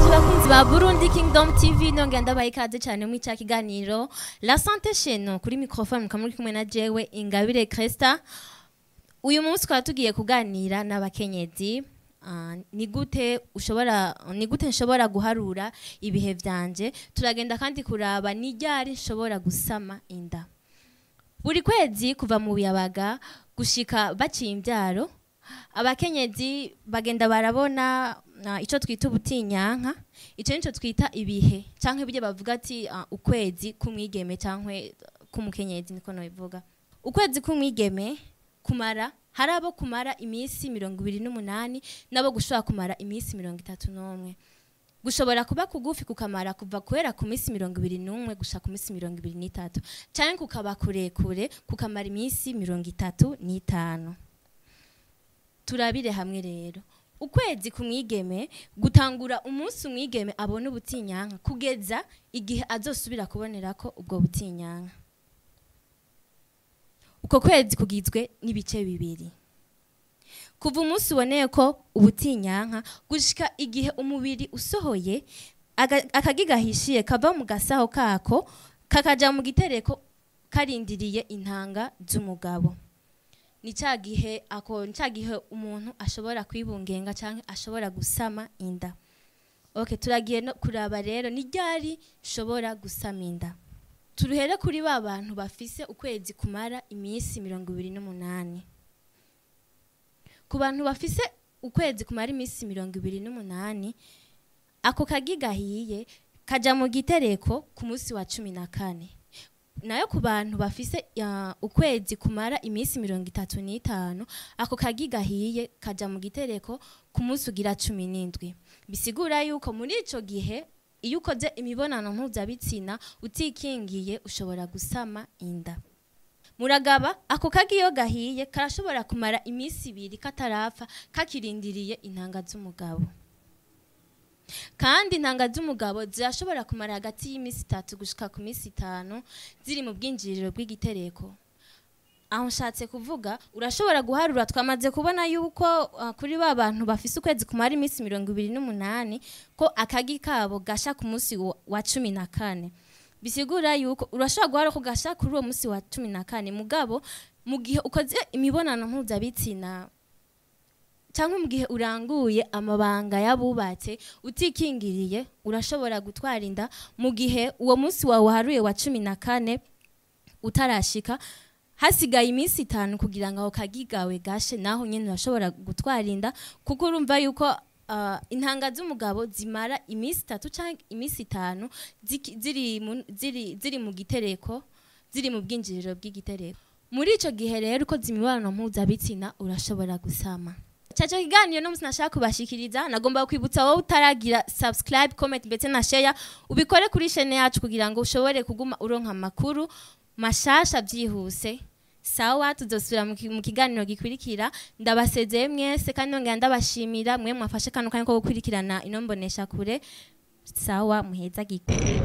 Abakunzi ba Burundi Kingdom TV, nongera ndabaha ikaze cyane muri cya kiganiro La Santé Chez Nous. Kuri microphone mukaba muri kumwe na jewe Ingabire Cresta. Uyu munsi tukaba tugiye kuganira n'abakenyezi. Ni gute ushobora, ni gute nshobora guharura ibihe vyanje? Turagenda kandi kuraba ni ryari nshobora gusama inda. Buri kwezi kuva mu buyabaga gushika baciye imbyaro, abakenyezi bagenda barabona ico twita ubutinyanka. Ico nico twita ibihe canke ibyo bavuga ati ukwezi k'umwigeme canke k'umukenyezi, niko nobivuga. Ukwezi k'umwigeme kumara, hari abo kumara iminsi 28 nabo gushobora kumara iminsi 31. Gushobora kuba kugufi, kukamara kuva guhera ku minsi 21 gushika ku minsi 23, canke kukaba kurekure, kukamara iminsi 35. Turabire hamwe rero, ukwezi kumwigeme gutangura umunsi umwigeme abona ubutinyanka kugeza igihe azosubira kubonerako ubwo butinyanka. Uko kwezi kugizwe n'ibice bibiri: kuva umunsi uboneye ko ubutinyanka gushika igihe umubiri usohoye akagi gahishiye kava mu gasaho kako kakaja mu gitereko karindiriye intanga z'umugabo. Ni ca gihe ako, ni ca gihe umuntu ashobora kwibungenga canke ashobora gusama inda. Okay, turagiye no kuraba rero ni ryari nshobora gusama inda. Turuhere kuri ba bantu bafise ukwezi kumara iminsi 28. Ku bantu bafise ukwezi kumara iminsi 28, ako kagi gahiye kaja mu gitereko ku munsi wa 14. Nayo ku bantu bafise ukwezi kumara iminsi 35, ako kagi gahiye kaja mu gitereko ku munsi ugira 17. Bisigura yuko muri ico gihe iyo ukoze imibonano mpuzabitsina utikingiye ushobora gusama inda. Muragaba, ako kagi iyo gahiye karashobora kumara iminsi 2 katarapfa, kakirindiriye intanga z'umugabo. Kandi intanga z'umugabo zirashobora kumara hagati y'iminsi 3 gushika ku minsi 5 ziri mu bwinjiriro bw'igitereko. Aho nshatse kuvuga, urashobora guharura, twamaze kubona yuko kuri ba bantu bafise ukwezi kumara iminsi 28 ko akagi kabo gasha ku munsi wa 14. Bisigura yuko urashobora guharura ko gasha kuri uwo munsi wa 14, mugabo mu gihe ukoze imibonano mpuzabitsina cyangwa mu gihe uranguye amabanga y'abubatse utikingiriye, urashobora gutwara inda mu gihe uwo munsi wawe waharuye wa 14 utarashika, hasigaye iminsi 5 kugira ngo ako kagi gawe gashe. Naho nyene urashobora gutwara inda, kuko urumva yuko intanga z'umugabo zimara iminsi 3 canke iminsi 5 ziri mu gitereko, ziri mu bwinjiriro bw'igitereko. Muri ico gihe rero ukoze imibonano mpuzabitsina urashobora gusama. Caco kiganiro no musi nashaka kubashikiriza, nagomba kwibutsa wowe utaragira subscribe, comment ndetse na share, ubikore kuri chaîne yacu kugira ngo ushobore kuguma uronka amakuru mashasha byihuse. Sawa, tuzosubira mu kiganiro gikurikira. Ndabasezeye mwese kandi nongera ndabashimira mwe mwafashe kano kanya ko gukurikirana ino mbonesha kure. Sawa, muheza gikure.